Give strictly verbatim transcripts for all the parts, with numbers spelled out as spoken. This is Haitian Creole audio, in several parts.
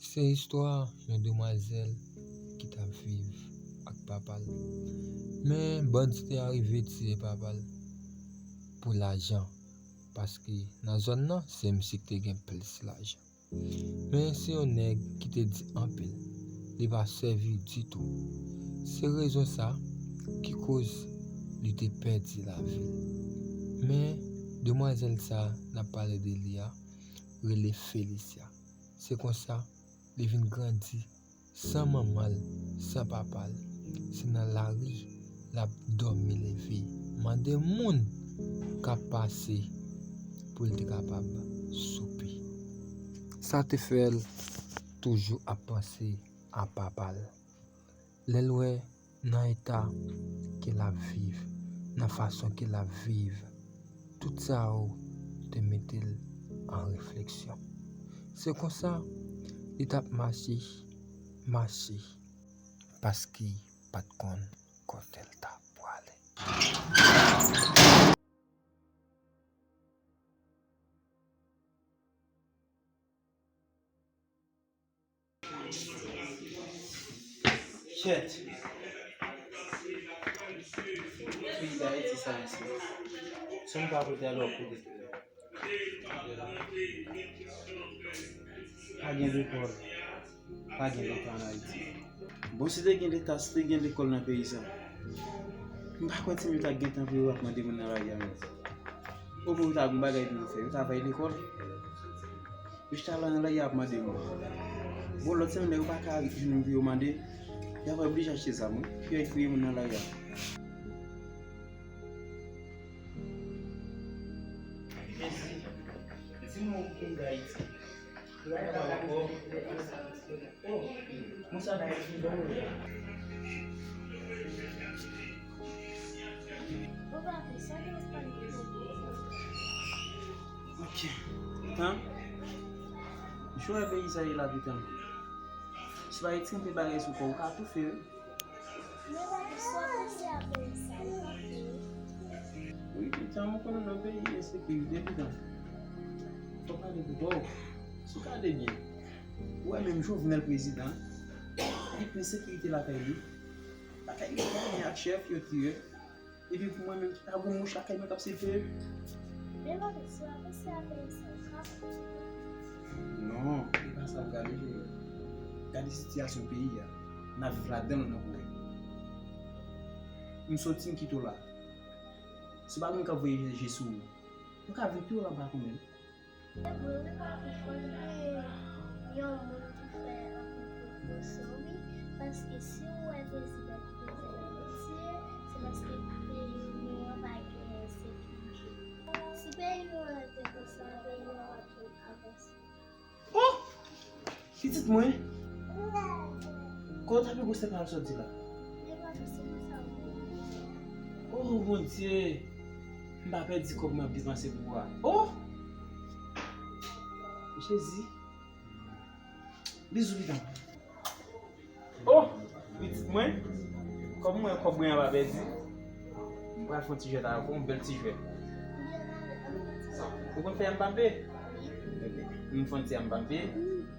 Se istwa yon demwazèl ki t ap viv ak papa l. Men bandi te arive tiye papa l pou lajan, paske nan zòn nan, se misye ki te gen plis lajan. Men se yon nèg ki te di anpil, li pa sèvi ditou. Se rezon sa ki koz li te pèdi lavi l. Men demwazèl sa n ap pale de li a, rele Felicia. Se konsa, li vin grandi san manman l, san papa l. Se nan lari l ap dòmi leve, mande moun k ap pase pou l te kapab soupe. Sa te fè l toujou ap panse a papa l. Lè l wè nan eta ke l ap viv, nan fason ke l ap viv, tout sa yo te mete l an refleksyon. Se konsa, li t ap mache, mache, paske pa t konn kote l t ap prale. Shit. Peyi Dayiti sa mesye. Si w pa kote ale w ap kote. Pa gen lekòl, pa gen leta ann Ayiti. Bon, si te gen leta, si te gen lekòl nan peyi sa, m pa kwè timoun yo ta gentan pou yo ap mande moun nan lari a menm. Omwen yo ta gen bagay pou yo fè, yo ta bay lekòl. Yo chita la nan lari a ap mande moun. Bon, lòt semèn, nèg yo pa ka jwenn moun pou yo mande, y ap oblije achte zam, wi. Pou yo al touye moun nan lari a. Mèsi. Di mwen ou vin Dayiti. Ou pa ankò. Oh, mwen sa Dayiti, bon. Ok. Tan. Jwè peyi sa ye la, pitan. Si pa gen ti kanpe bagay sou kò, ou ka toufe, wi. Wi, pitan, ou konnen nan peyi ensekirite, pitan. Fò w gade pou kò w. Si w gade byen, ou wè menm Jovenel prezidan, li plen sekirite lakay li. Lakay li pa byen ak chèf yo tire. Epi pou mwen menm ki pa gon mouch lakay mwen k ap siffle. Men papi, si w ap panse a peyi sa, w ka panse. Non, e pa sa w gade, cheri. Gade sitiyasyon peyi a. N ap viv ladan l, w ap wè. M soti, m kite w la. Si w pa gen moun k ap voye je sou ou, ou ka viv tou anba kanmenm. Se vre wi papi, fò n gen yon moun ki fè anpil pwomosyon wi, paske si w wè prezidan ki te fè nan Ayiti, se paske peyi nou an pa gen ensekirite. Si peyi nou an te konsa, peyi nou an p ap janm avanse. Oh! Pitit mwen, kò w t ap gwo se pa al sòti la. Oh, Bondye, m pa pèdi kòb m ap depanse pou ou a. Oh! Jezi. Bizou, pitan. Oh, pitit mwen, kòb mwen, kòb mwen an pa pèdi. M pral fè yon ti jwèt avè w, yon bèl ti jwèt. Ou konn fè Mbappé? Ok. M fè yon ti Mbappé.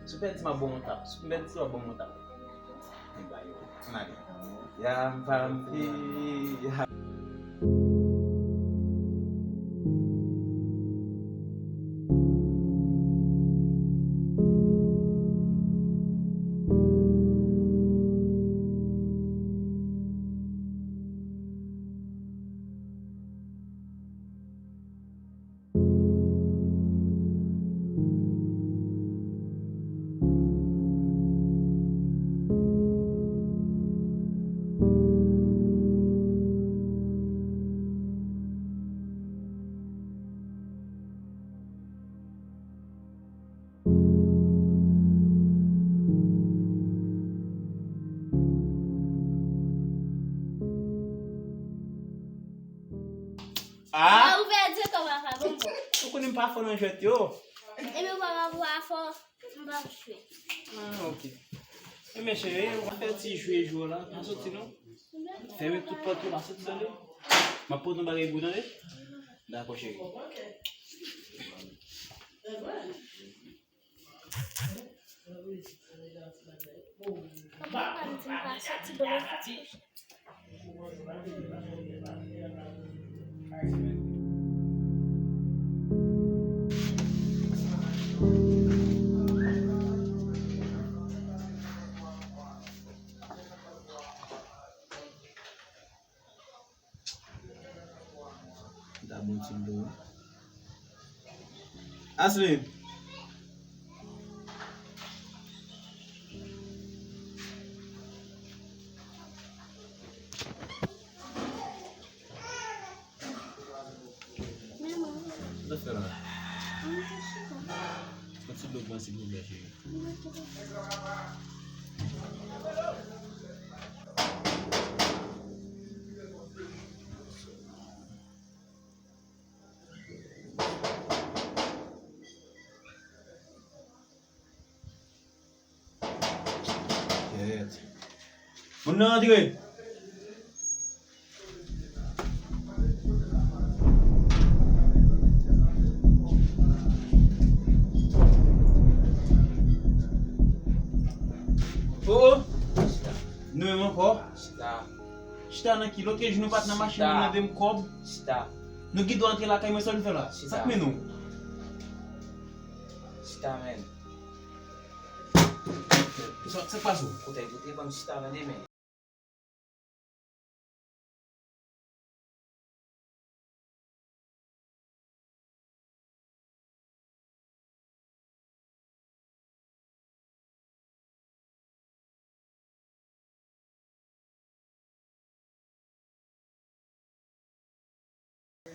Si w pèdi, m ap ba w yon tap. Si w pèdi, m ap ba w yon tap. Ann ale. Ya Mbappé, ya. Ah! Ou pèdi kòb papa bonbon. Ou konnen m pa fò nan jwèt yo. Epi ou pa pa fò, m pa jwe. Ah, ok. Enben cheri, ou pa fè ti jwe jwe la, pa soti non. Fèmen tout pòt yo, pa soti tande. M ap poze yon bagay pou ou tande. Dakò cheri. Papa m di m pa soti, bon, mwen fouti kouche. Li ta bon ti dlo. Ashley. Sa w ap fè la? Yon ti dlo pou mwen, silvouplè, cheri. Kèt. Moun nan antre. Oh, oh. Nou menm ankò. Chita nan ki? Lòt jou nou pa t nan machin, nou mande m kòb. Chita. Nou gen dwa antre lakay mwen, sa nou fè la? Sa k mennen nou? Chita, men. Sa, sa k pase w? Kote, kote, ban m chita, tande, men.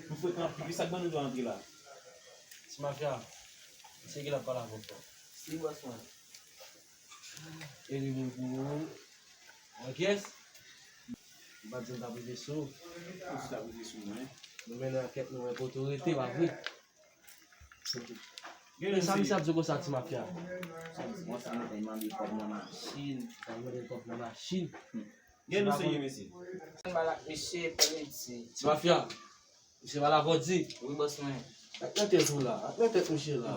Nou frekan anpil wi, sa k ban nou dwa antre la? Ti mafya, se ki l ap pale avè w? Si, bòs mwen. E li moun pou ou. Mwen, kiyès? Ou pa t di m ta prive sou ou. Ou si ta prive sou mwen? Nou mennen ankèt nou wè kote w rete, pa vre? Men sa misye ap di w konsa, ti mafya? Sa misye konsa, nou te mande kòb nan machin. Sa mande kòb nan machin. Gen nou serye, mesye. Mal ak misye, pale di. Ti mafya. Misye pale avè w di. Wi, bòs mwen. Ak nan tèt ou la, ak nan tèt misye la.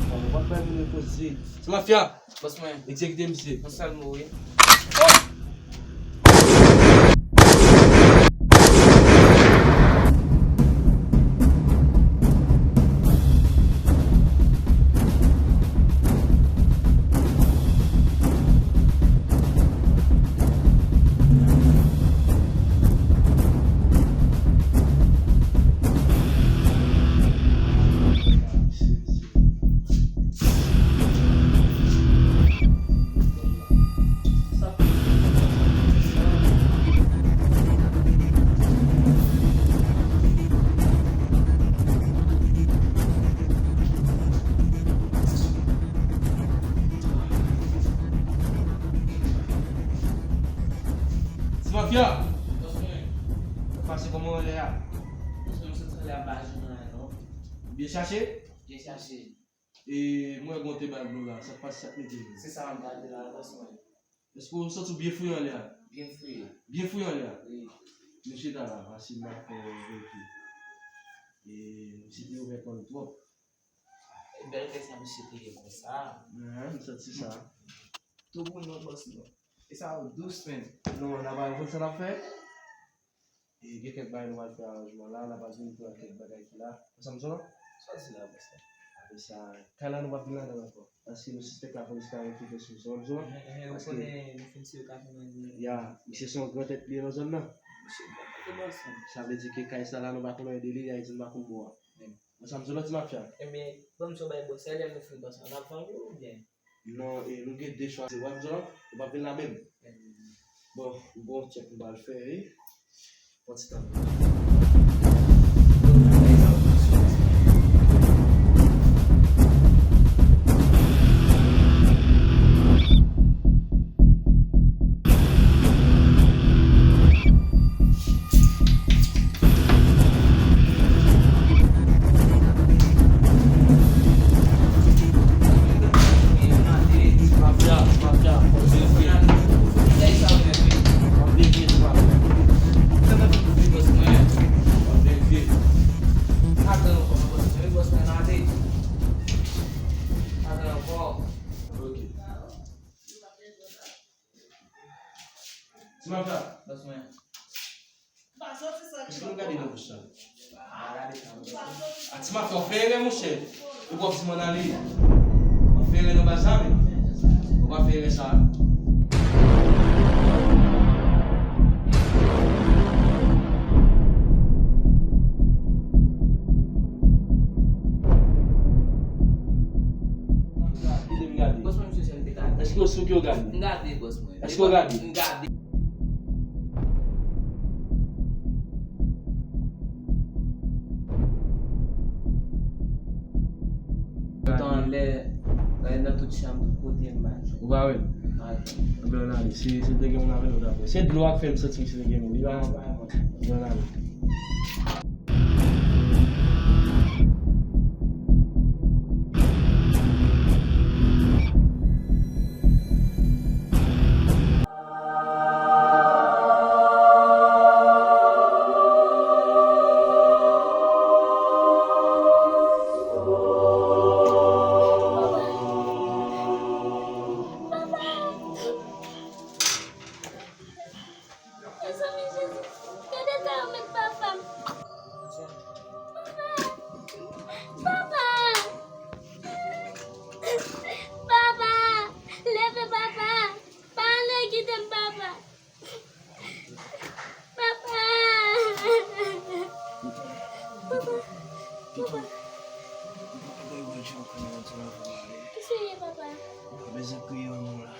Bon, nou p ap bay moun repoze. Se mafya. Bòs mwen. Egzekite misye. Yon sèl mo, wi. Ti mafya! Pase kòman w anlè a? Byen chache? Byen chache. E mwen wè gen yon ti bal dlo la, sa k pase, sa k mete? Se sa m ap gade la, bòs mwen. Èske w santi w byen fouye anlè a? Byen fouye. Byen fouye anlè a? Wi. Nou chita la, pase m ap fè yon verifye. E misye te ouvè kò l twòp. E bèl kè sa misye te ye konsa. Enhen, m santi sa. Tou pou nou, bòs nou. E sa yo dous, men. Non, n ap al konn sa n ap fè. E gen kèk bagay nou pral fè aranjman la, n ap al vin pran kèk bagay ki la. Ou sa m di w la? Sa w di la, bòs la? Apre sa, kay la nou p ap vin ladan l ankò. Paske nou sispèk lapolis ka rekrite sou zòn zòn. Enhen, enhen, ou konnen nou fin si yo ka vin nan. Ya, misye se yon gran tèt li ye nan zòn nan. Misye bon kote bòs mwen. Sa vle di ke kay sa la nou pa konnen de li, y a di nou pa konn bò a. Enhen. Bon, sa m di w la, ti mafya. Enben, ban m di w yon bagay, bòs, se lè nou fin bòs la, n ap vann yo oubyen? Non, e nou gen de chwa, se w ap di w la, ou p ap vin la menm. Enhen. Bon, bon, tchèk m pral fè, wi. Pran ti tan. Ti mafya. Bòs mwen. Èske nou gade nan bouch la? A, ti mafya, w fè erè, monchè. Ou pwòp di m ann ale. W ap fè erè nan baz la, men. Ou pa fè erè sa. Kite m gade. Bòs mwen, misye sèl te gade. Èske w si ke w gade? M gade, bòs mwen. Èske w gade? M gade. Tout anlè, anlè nan tout chanm, tout kote, m pa jwenn. Ou pa wè l? M pa jwenn. Anben, ann ale. Si, si te gen moun avè l, ou t ap wè. Se dlo a k fè m santi misye te gen moun. Li pa manke. Anben, ann ale. Mezanmi, Jezi, gade eta yo met papa m. Papa! Papa! Papa! Leve, papa! Pa ale, kite m, papa! Papa! Papa! Papa! Kisa ye, papa? Ou pa bezwen kriye, manman la.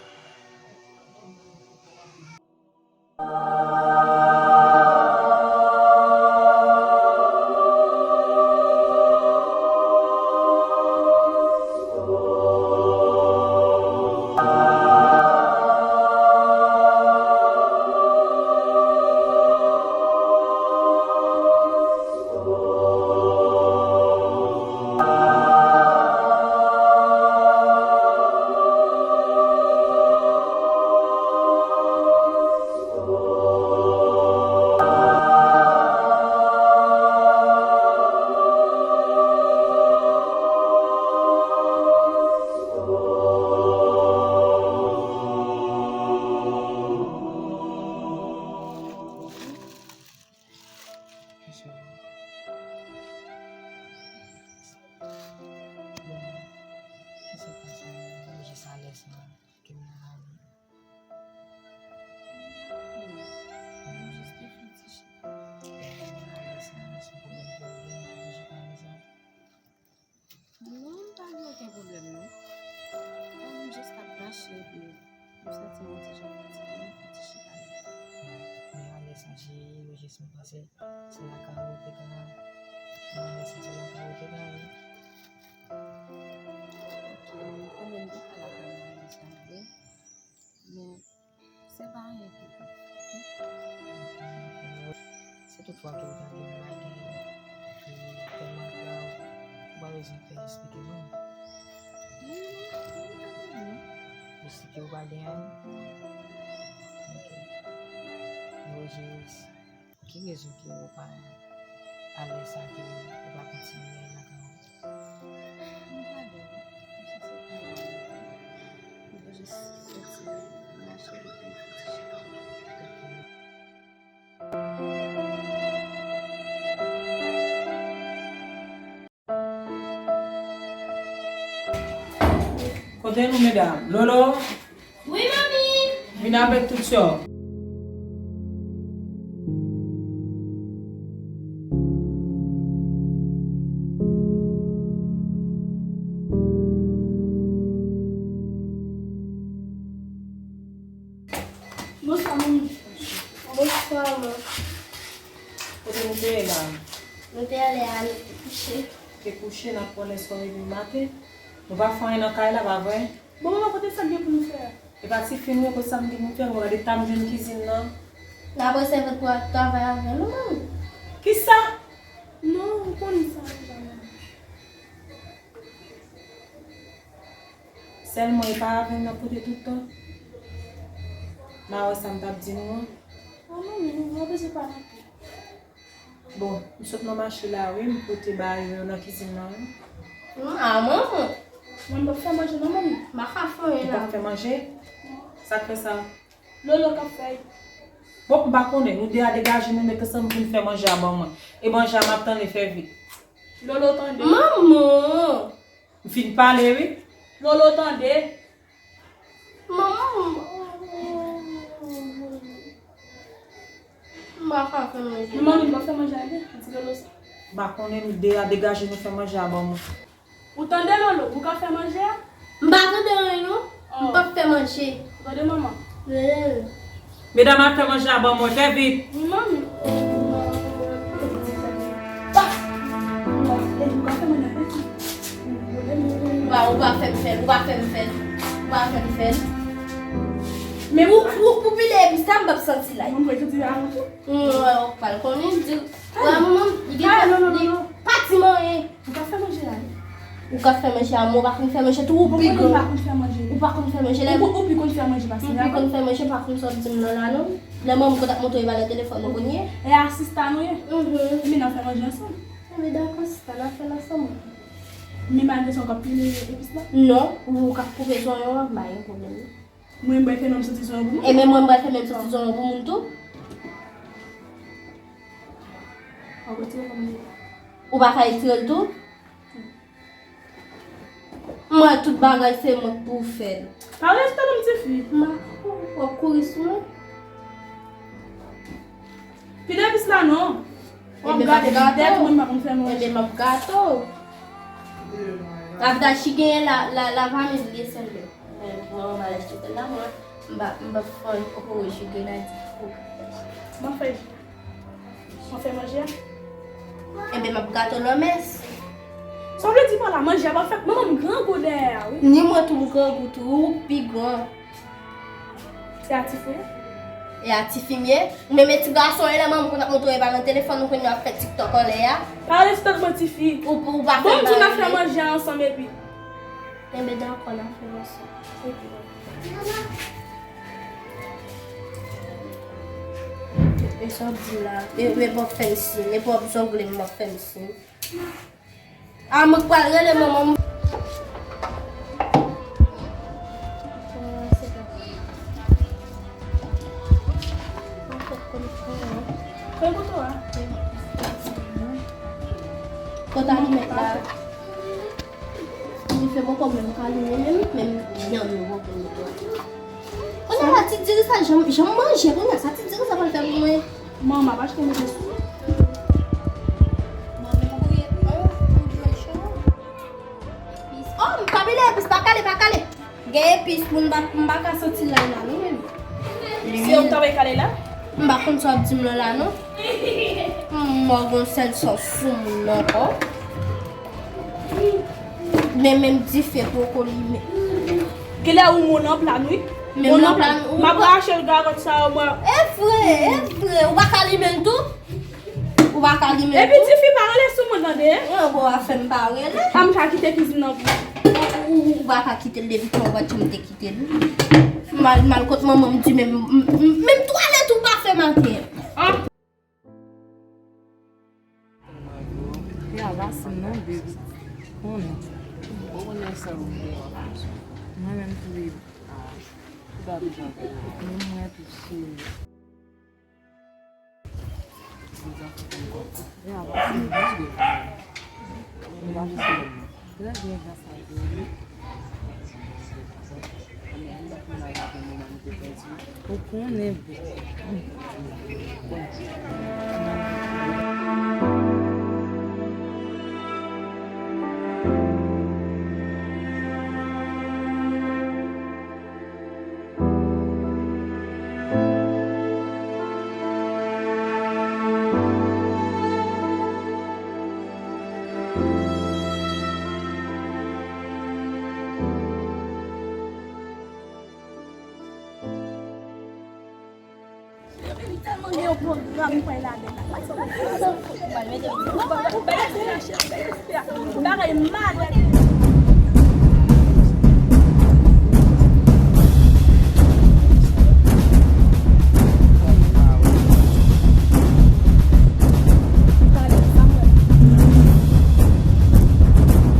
Bon, kisa k pase? Mwen jis alèz nan ke m nan lari. Mwen jis te fè ti chita. Mwen alèz nan, se pwoblèm pwoblèm ki toujou pa rezon. Non, m pa gen okenn pwoblèm, non. Mwen jis t ap mache, epi m santi m yon ti jan fatige, m fè ti chita. Mwen alèz nan, jis m panse se lakay ou te ka, mwen alèz nan, se lakay ou te ka ye. Ok, mwen konnen m te ka lakay mwen alèz nan vre, men se pa anyen ki grav. Si toutfwa ke ou ta gen yon bagay ki tèlman grav, ou pa bezwen fè esplike moun. Non, non, non, non, non. Esplike ou pa gen anyen. Ok. Rojis, ki rezon ke ou pa alèz sa ke ou pa kontinye lakay ou? M pa gen. M santi m jis soti mache epi m fouti chita. Kote nou, medam? Lolo? Wi, manmi! Vin avèk tout yo. Bonswa, manmi. Bonswa, man. Kote nou te ye la? Nou te ale a, nou te kouche. Te kouche, n ap pran lè swa demen maten. Nou pa fè anyen nan kay la, pa vre? Bon, manman, kote sa k gen pou nou fè a? E pa ti fi nou ye, kote sa m gen pou m fè? Mwen gade ta m jwenn kizin nan. N ap resevwa pou al travay avè nou, manmi. Kisa? Non, ou konn sa deja, manmi. Sèlman e pa avè m n ap pote tout tan. M a wè sa m t ap di nou an. A manmi, nou pa bezwen pale anpil. Bon, m sot nan mache la wi, m pote bagay yo nan kizin nan wi. Non, a manman. Mwen m p ap fè manje non manmi. M pa ka fè anyen la. Ou p ap fè manje? Sa k fè sa? Lolo k ap fè l. Bon, m pa konnen, nou de a degaje nou met ansanm pou n fè manje a ban mwen. E manje a m ap tann li, fè vit. Lolo, tande. Manman! M fin pale, wi. Lolo, tande. Manman! M pa ka fè manje. Men manmi, m pa fè manje a, di Lolo sa. M pa konnen, nou de a degaje nou fè manje a ban mwen. Ou tande, Lolo? Ou ka fè manje a? M pa tande anyen, non. M p ap fè manje. Ou tande, manman? Medam, al fè manje a ban mwen, fè vit. Wi, manmi. Ou pa, ou pa fè m fè l, ou pa fè m fè l, ou pa fè m fè l. Men ou, ou, ou pile epis la, m p ap santi la. Mwen, mwen santi la avan tou. Mwen, ou pral konnen, di, wè, manman, li gen, pa di m anyen. Ou ka fè manje a, wi. Ou ka fè manje a, mwen pa konn fè manje tou, ou pi gran. Ou pa konn fè manje. Ou pa konn fè manje, lè. Ou, ou pi konn fè manje pase m, pi konn fè manje, pa konn sa w ap di m nan la, non. Lè manman m konn ap montre ba nan telefòn nou kounye. E a sista nou ye? Mhm. Men n ap fè manje ansanm. Enben dakò, sista, n ap fè l ansanm. Men malgre sa, ou ka pile epis la? Non, ou ka koupe zonyon an, pa gen pwoblèm, non. Mwen, m pral fè menm soti zonyon pou moun. E men mwen, m pral fè menm soti zonyon pou moun tou. Ou retire kòm li. Ou pa ka retire l tou? Mwen, tout bagay, se mwen k pou fè l. Pa rete non, tifi. M pa kou-, w ap kouri sou mwen. Pile epis la non. W ap gade m tèt mwen, m pa konn fè manje. Enben, m ap gate w. Avdachi genyen la, la, la vanil li sèlman. Men, mwen, mwen al achte sèl la, mwen, m pa, m pa fè yon kokoye ji grenadye. Mwen fè ji. Mwen fè manje a. Enben, m ap gate w lanmèsi. Sa w vle di pa la, manje a pa fèt, manman m grangou dèyè a, wi. Ni mwen tou, m grangou tou, ou pi gran. Se a tifi w ye? E a tifi m ye. Ou menm e ti gason, e lè manman konn ap montre w e pa nan telefòn ou konn ap fè TikTok anlè a. Pa rete sou tèt mwen, tifi. Ou, ou pa fè m pale. Bon, m di n ap fè manje a ansanm epi. Enben, dakò, n ap fè l ansanm. Ok. E sa w ap di la? E, e p ap fè m siy. E p ap zongle m, w ap fè m siy. A, mwen k pral rele manman m. Kot alimèt la? Li fè bon pwoblèm, ka limen menm, menm byen nou bon pou nou. Kounye a ti diri sa, jan, jan m manje, kounye a sa ti diri sa pral fè pou mwen. Manman, pa achte manje sou. Mwen menm, oh, oh, m pa pile epis, pa kale, pa kale. Gen epis pou m pa, m pa ka santi l la, la, non, menm. Se ou k ta bay kale la? M pa konn sa w ap di m lan la, non. M gon sèl sans sou moun nan ankò. Men menm dife poko limen. Genlè ou moun an plan, wi. Menm moun an plan, m ap rache l gagòt sa yo, mwen. E vre, e vre. Ou pa ka limen l tou? Ou pa ka limen l tou? Epi tifi pa rele sou moun tande. An, bon, afè m pa rele. A m ka kite kizin nan pou ou. Ou, ou, ou pa ka kite l depi tan ou pa t janm te kite l. M al, m al kot manman m di menm, m, m, menm twalèt ou pa fè maten an. Ah. Te a vasin non, baby. Konnen. Mwen menm tou, baby. Menm mwen tou, cheri. Te a vasin non. Trè byen, gras a Dye. Ou konnen, bon. Li tèlman gen yon pwogram pou al ladan l la. Bagay malad.